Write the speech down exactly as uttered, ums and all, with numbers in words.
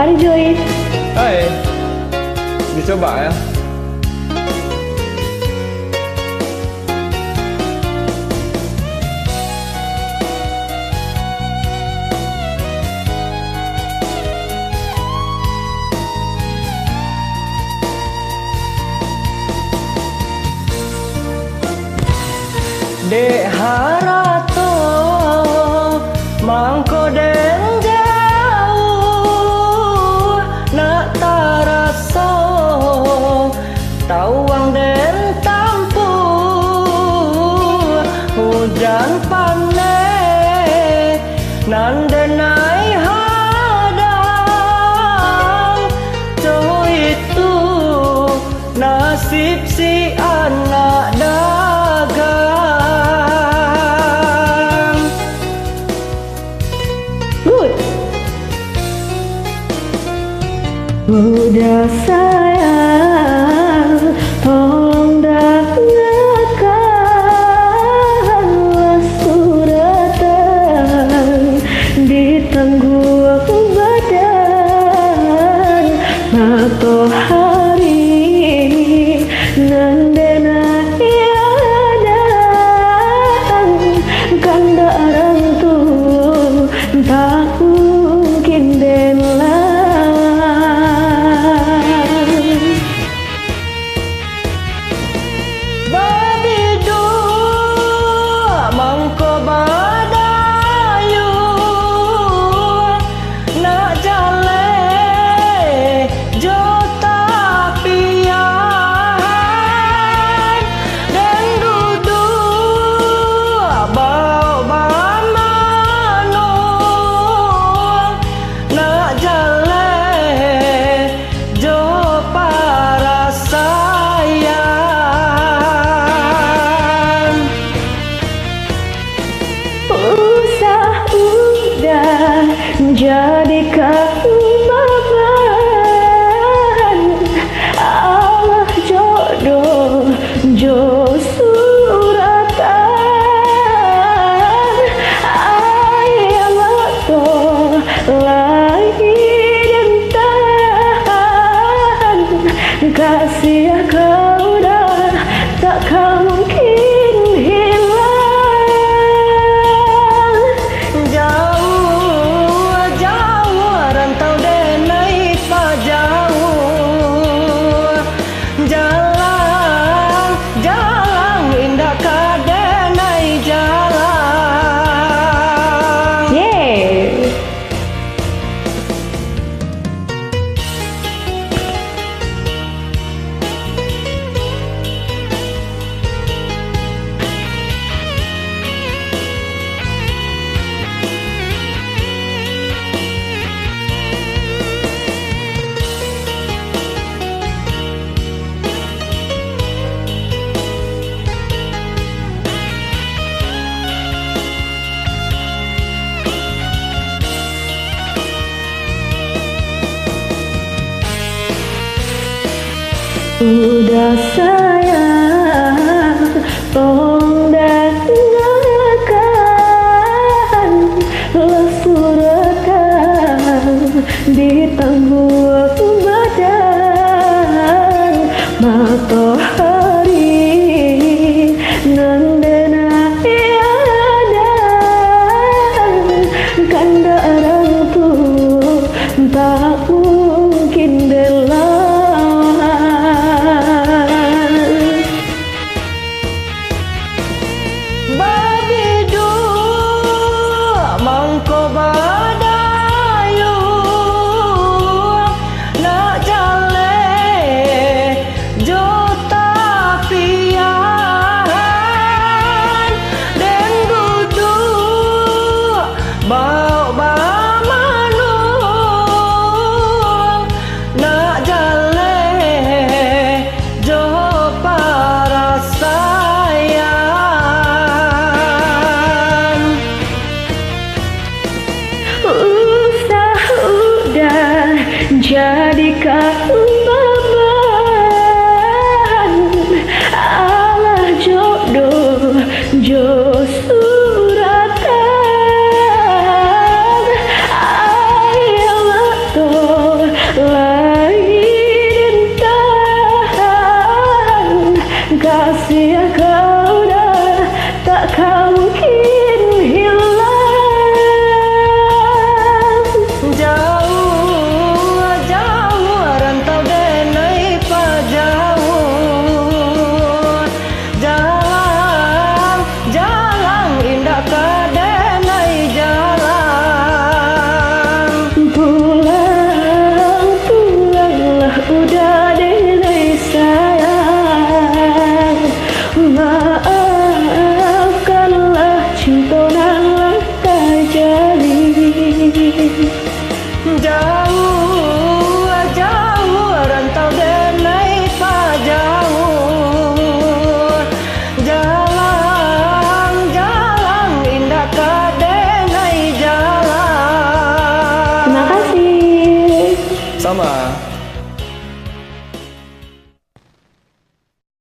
Enjoy. Hai. Dicoba, ya. Dek harato, mangko den jauah nak taraso, tawang den tampuah ujan paneh, nan den ai hadang. Co itu nasib si anak dagang. Good. Budak sayang, tolong dangakan, lah suratan ditangguang badan. Matohari nan den ai hadang, kandak urang tu tak mungkin den lawan. Babiduak mangko badayuah, nak jaleh jo tapian, den duduak baok bamanuang, nak jaleh jo parasaian. Usah udah jadikan baban, alah jodoh jo suratan, aia mato lai den tahan, kasiah kau dah tak ka mungkin hilang. Jauah, jauah rantau den ai pajauah. Jalang, jalang indak ka den ai jalang. Yeay. Udah sayang, tolong dangakan, lah suratan ditangguang badan. Matohari nan den ai hadang, kandak urang tu tak mungkin den lawan. Sama.